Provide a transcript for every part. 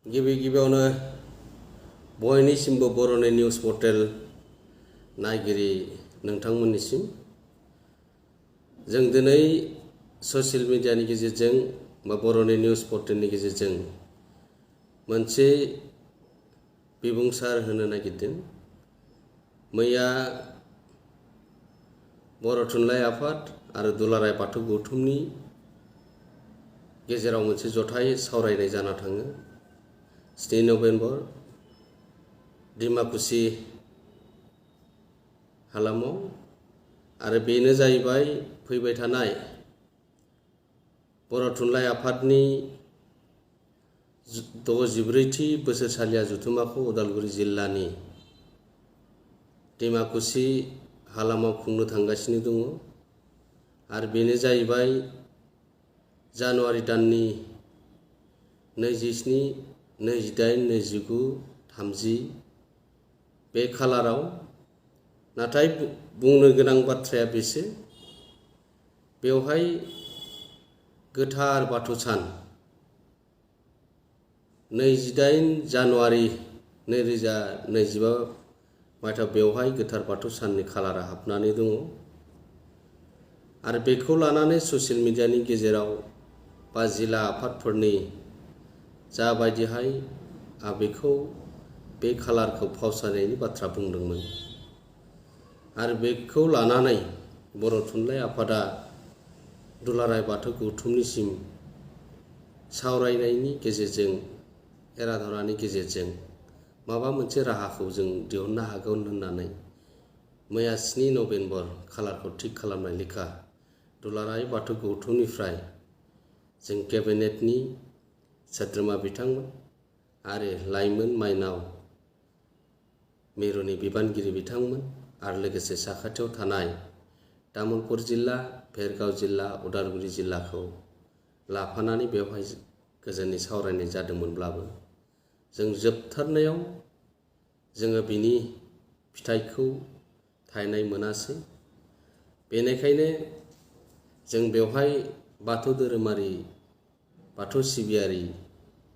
गिबियावनो बयनिसिमबो बर'नि news portal नायगिरि नोंथांमोननिसिम जों दिनै ससियेल मिडियानि गेजेरजों बा बर'नि निउस पर्टेलनि गेजेरजों मोनसे बिबुंसार होनो नागिरदों। मैया बर' थुनलाइ आफाद आरो दुलाराय बाथौ गौथुमनि गेजेराव मोनसे जथाय सावरायनाय जाना थाङो 7 नभेम्बर डिमाकुसि हालामाव आरो बेनो जाहैबाय फैबाय थानाय बर' थुनलाइ आफादनि 64थि बोसोरसालिया जथुम्माखौ उदालगुरि जिल्लानि डिमाकुसि हालामाव खुंनो थांगासिनो दङ आरो बेनो जाहैबाय जानुवारि दाननि 27, 28, 29, 30 बे खालाराव। नाथाय बुंनो गोनां बाथ्राया बेसो, बेवहाय गोथार बाथौ सान 28 जानुवारि 2025 मायथाइयाव बेवहाय गोथार बाथौ साननि खालारा हाबनानै दङ आरो बेखौ लानानै ससियेल मिडियानि गेजेराव बा जिल्ला आफादफोरनि जाबायदिहाय बेखौ बे खालारखौ फावसायनायनि बाथ्रा बुंदोंमोन आरो बेखौ लानानै बर' थुनलाइ आफादा दुलाराय बाथौ गौथुमनिसिम सावरायनायनि गेजेरजों एराधनानि गेजेरजों माबा मोनसे राहाखौ जों दिहुननो हागोन होननानै मैया 7 नभेम्बर खालारखौ थिग खालामनाय लेखा दुलाराय बाथौ गौथुमनिफ्राय जों केबिनेटनि सोद्रोमा बिथांमोन आरो लाइमोन माइनाव मिरुनि बिबानगिरि बिथांमोन आरो लोगोसे साखाथियाव थानाय तामुलपुर जिल्ला, भेरगाव जिल्ला, उदालगुरि जिल्लाखौ लाफानानै बेवहाय गोजोननि सावरायनाय जादोंमोनब्लाबो जों जोबथारनायाव जोङो बिनि फिथाइखौ थायनाय मोनासै। बेनिखायनो जों बेवहाय बाथौ धोरोमारि बाथौ सिबियारि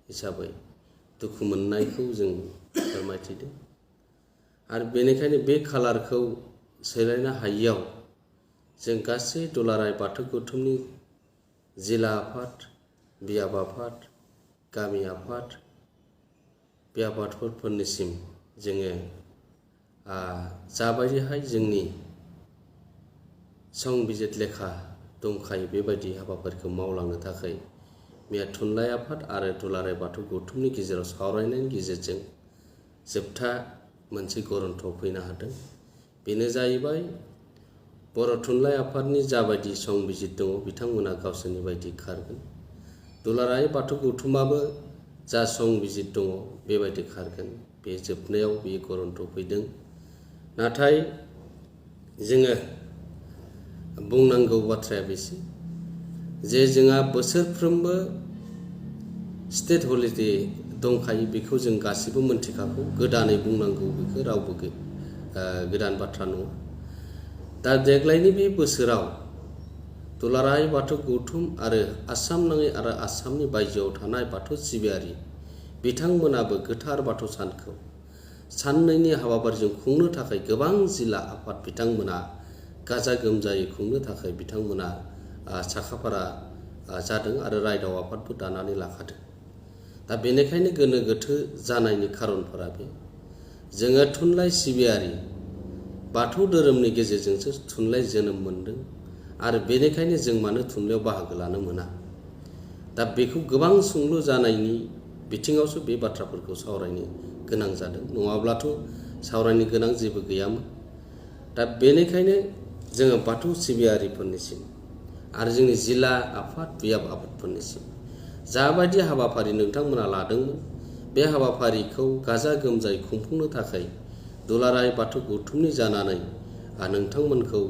हिसाबै दुखु मोननायखौ जों फोरमायथिदों आरो बेनिखायनो बे खालारखौ सोलायनो हायियाव जों गासै दुलाराय बाथौ गौथुमनि जिल्ला आफाद, बियाब आफाद, गामि आफाद, बे आफादफोरनिसिम जोङो जाबायदिहाय जोंनि संबिजित लेखा दंखायो बेबायदि हाबाफारिखौ मावलांनो थाखाय मैया थुनलाइ आफाद आरो दुलाराय बाथौ गौथुमनि गेजेराव सावरायनायनि गेजेरजों जोबथा मोनसे गरन्थ'आव फैनो हादों। बेनो जाहैबाय बर' थुनलाइ आफादनि जाबायदि संबिजित दङ बिथांमोना गावसोरनि बायदि खारगोन, दुलाराय बाथौ गौथुमाबो जा संबिजित दङ बेबायदि खारगोन। बे जोबनायाव बे गरन्थ'आव फैदों। नाथाय जोङो बुंनांगौ बाथ्राया बेसो जे जोंहा बोसोरफ्रोमबो स्टेट हलिडे दंखायो, बेखौ जों गासिबो मोनथिखागौ। गोदानै बुंनांगौ बेखौ रावबो गोदान बाथ्रा नङा। दा देग्लायनि बे बोसोराव दुलाराय बाथौ गौथुम आरो आसाम नाङै आरो आसामनि बायजोआव थानाय बाथौ सिबियारि बिथांमोनाबो गोथार बाथौ सानखौ साननैनि हाबाफारिजों खुंनो थाखाय गोबां जिल्ला आफाद बिथांमोना गाजा गोमजायै खुंनो थाखाय बिथांमोना साखाफारा जादों आरो रायदाव आफादबो दानानै लाखादों। दा बेनिखायनो गोनो गोथो जानायनि खारनफोरा बे जोङो थुनलाइ सिबियारि बाथौ धोरोमनि गेजेरजोंसो थुनलाइ जोनोम मोनदों आरो बेनिखायनो जों मानो थुनलाइयाव बाहागो लानो मोना। दा बेखौ गोबां सोंलु जानायनि बिथिङावसो बे बाथ्राफोरखौ सावरायनो गोनां जादों, नङाब्लाथ' सावरायनो गोनां जेबो गैयामोन। दा बेनिखायनो जोङो बाथौ सिबियारिफोरनिसिम आरो जोंनि जिल्ला आफाद, बियाब आफादफोरनिसिम जाबायदि हाबाफारि नोंथांमोना लादोंमोन बे हाबाफारिखौ गाजा गोमजायै खुंफुंनो थाखाय दुलाराय बाथौ गौथुमनि जानानै नोंथांमोनखौ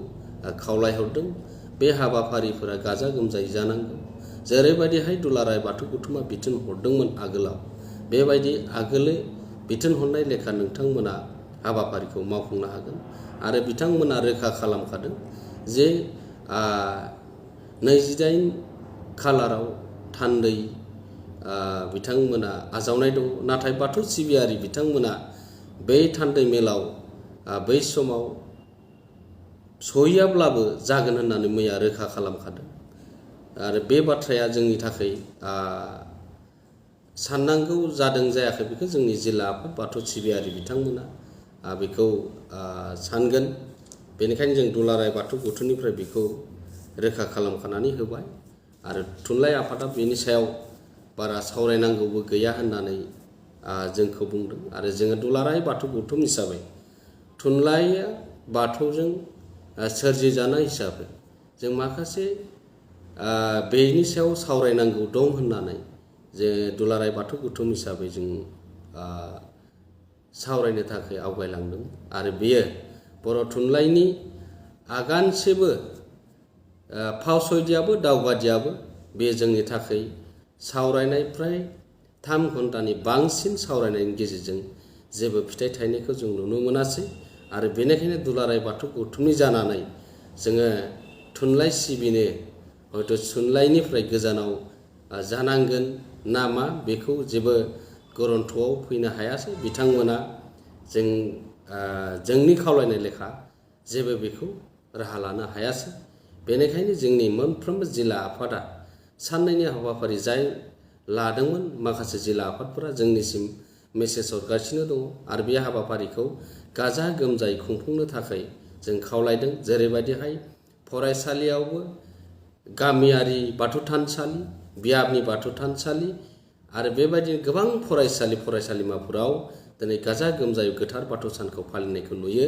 खावलायहरदों। बे हाबाफारिफोरा गाजा गोमजायै जानांगौ। जेरैबायदिहाय दुलाराय बाथौ गौथुमा बिथोन हरदोंमोन आगोलाव, बेबायदि आगोलो बिथोन हरनाय लेखा नोंथांमोना हाबाफारिखौ मावफुंनो हागोन आरो बिथांमोना रोखा खालामखादों जे 28 खालाराव थान्दै बिथांमोना आजावनाय दं। नाथाय बाथौ सिबियारि बिथांमोना बै थान्दै मेलाव बै समाव सहैयाब्लाबो जागोन होननानै मैया रोखा खालामखादों। आरो बे बाथ्राया जोंनि थाखाय साननांगौ जादों जायाखै बेखौ जोंनि जिल्ला आफाद बाथौ सिबियारि बिथांमोना बेखौ सानगोन। बेनिखायनो जों दुलाराय बाथौ गौथुमनिफ्राय बेखौ रोखा खालामखानानै होबाय। आरो थुनलाइ आफादा बेनि सायाव बारा सावरायनांगौबो गैया होननानै जोंखौ बुंदों। आरो जोङो दुलाराय बाथौ गौथुम हिसाबै थुनलाइया बाथौजों सोरजिजानाय हिसाबै जों माखासे बेनि सायाव सावरायनांगौ दं होननानै जे दुलाराय बाथौ गौथुम हिसाबै जों सावरायनो थाखाय आवगायलांदों। आरो बेयो बर' थुनलाइनि आगानसेबो फावसयदियाबो दावगादियाबो बे जोंनि थाखाय सावरायनायफ्राय 3 घन्टानि बांसिन सावरायनायनि गेजेरजों जेबो फिथाइ थायनायखौ जों नुनो मोनासै। आरो बेनिखायनो दुलाराय बाथौ गौथुमनि जानानै जोङो थुनलाइ सिबिनो हयथ' थुनलाइनिफ्राय गोजानाव जानांगोन नामा बेखौ जेबो गरन्थ'आव फैनो हायासै। बिथांमोना जोंनि खावलायनाय लेखा जेबो बेखौ राहा लानो हायासै। बेनिखायनो जोंनि मोनफ्रोमबो जिल्ला आफादा साननैनि हाबाफारि जाय लादोंमोन माखासे जिल्ला आफादफोरा जोंनिसिम मेसेज हरगासिनो दङ। आरो बे हाबाफारिखौ गाजा गोमजायै खुंफुंनो थाखाय जों खावलायदों। जेरैबायदिहाय फरायसालियावबो गामियारि बाथौ थानसालि, बियाबनि बाथौ थानसालि आरो बेबायदिनो गोबां फरायसालिमाफोराव दिनै गाजा गोमजायै गोथार बाथौ सानखौ फालिनायखौ नुयो।